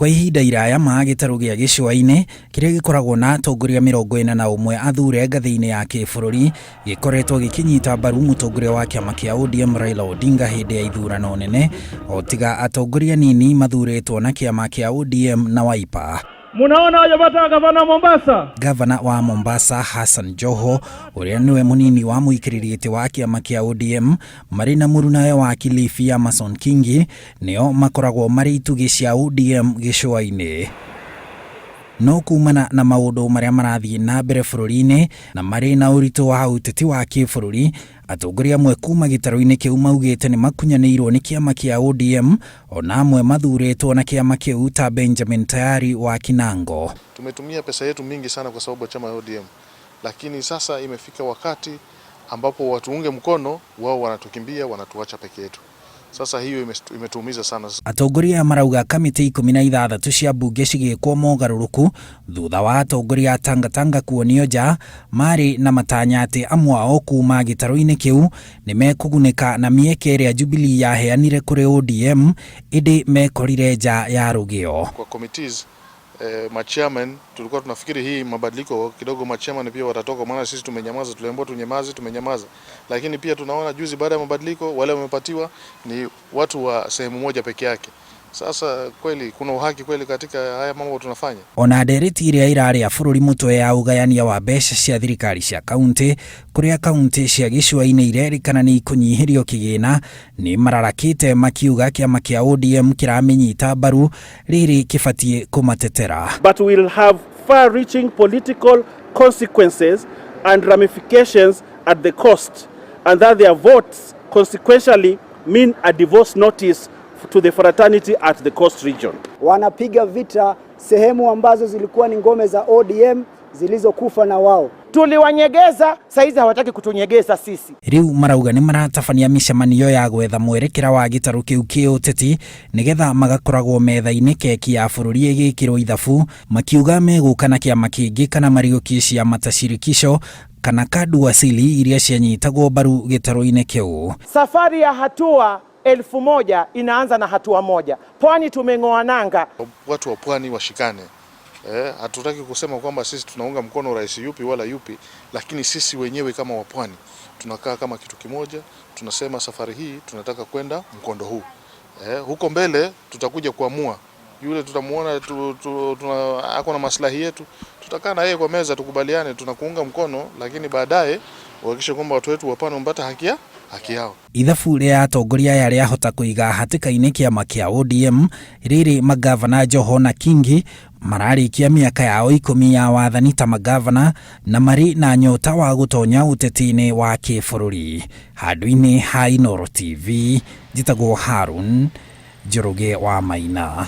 Kwa ihinda iraya ma gĩtarũ gĩa gĩcũa-inĩ kĩrĩa gĩkoragwo na atongoria 41 athure ngathĩ-inĩ ya kĩbũrũri gĩkoretwo gĩkĩnyita mbaru mũtongoria wa kĩama kĩa ODM Raila Odinga hĩndĩ ya ithurano nene, o tiga atongoria nini mathurĩtwo na kĩama kĩa ODM na Wiper. Munaona wajapata gavana wa Mombasa. Gavana wa Mombasa Hassan Joho, ũrĩa nĩwe mũnini wa mũikarĩri gĩtĩ wa kĩama kĩa ODM, marĩ na mũrunawe wa Kilifi Amason Kingi, nĩo makoragwo marĩ itugĩ cia ODM gĩcũa-inĩ. No kumana na maũndũ marĩa marathiĩ na mbere bũrũri-inĩ na marĩ na ũritũ wa ũteti wa kĩbũrũri, atongoria amwe kuma gĩtarũ-inĩ kĩu maugĩte nĩ makunyanĩirwo nĩ kĩama kĩa ODM, ona amwe mathurĩtwo na kĩama kĩu ta Benjamin Tayari wa Kinango. Tumetumia pesa yetu mingi sana kwa sababu ya chama ya ODM, lakini sasa imefika wakati ambapo watuunge mkono, wao wanatukimbia, wanatuacha peke yetu. Sasa hiyo imetuumiza sana. Atongoria aya marauga kamĩtĩ 16 cia mbunge cigĩkwo mogarũrũku thutha wa atongoria a Tangatanga kuonio nja, marĩ na matanya atĩ amwe ao kuma gĩtarũ-inĩ kĩu nĩ mekũgunĩka na mĩeke ĩrĩa Jubilee yaheanire kũrĩ ODM, ĩndĩ mekorire nja ya rũgĩo. Kwa committees, machairman, tulikuwa tunafikiri hii mabadiliko kidogo machairman pia watatoka, maana sisi tumenyamaza, tuliambiwa tunyamaze, tumenyamaza. Lakini pia tunaona juzi baada ya mabadiliko wale wamepatiwa ni watu wa sehemu moja peke yake. Sasa kweli kuna uhaki kweli katika haya mambo tunafanya? Ona ndereti ĩrĩa ĩrarĩa bũrũri mũtwe ya ũgayania wa mbeca cia thirikari cia kaunti, kũrĩa kaunti cia gĩcũa-inĩ irerĩkana nĩ ikũnyihĩrio kĩgĩna, nĩ mararakĩte makiuga kĩama kĩa ODM kĩramĩnyita mbaru rĩrĩ kĩbatiĩ kũmatetera. But will have far-reaching political consequences and ramifications at the coast, and that their votes consequentially mean a divorce notice to the fraternity at the coast region. Wanapiga vita sehemu ambazo zilikuwa ni ngome za ODM zilizokufa na wao. Tuliwanyegeza, saizi hawataki kutunyegeza sisi. Rĩu marauga nĩ maratabania mĩcemanio ya gwetha mwerekera wa gĩtarũ kĩu kĩũteti nĩgetha magakoragwo metha-inĩ keki ya bũrũri ĩgĩkĩrwo ithabu, makiuga megũka na kĩama kĩngĩ kana mariũkie ciama ta Shirikisho kana KADU asili iria cianyitagwo mbaru gĩtarũ-inĩ kĩu. Safari ya hatua 1000 inaanza na hatua moja. Pwani tumeng'oa nanga. Watu wa pwani washikane. Hatutaki kusema kwamba sisi tunaunga mkono rais yupi wala yupi, lakini sisi wenyewe kama wapwani tunakaa kama kitu kimoja, tunasema safari hii tunataka kwenda mkondo huu. Huko mbele tutakuja kuamua yule tutamuona ako na maslahi yetu, tutakaa na yeye kwa meza tukubaliane, tunakuunga mkono, lakini baadaye uhakikishe kwamba watu wetu wa pwani wamepata haki yao. Ithabu rĩa atongoria aya rĩahota kũiga hatĩka-inĩ kĩama kĩa ODM rĩrĩ magavana Joho na Kingi mararĩkia mĩaka yao 10 ya wathani ta magavana na marĩ na nyota wa gũtonya ũteti-inĩ wa kĩbũrũri. Handũ-inĩ ha Inooro TV, njĩtagwo Harun Njoroge wa Maina.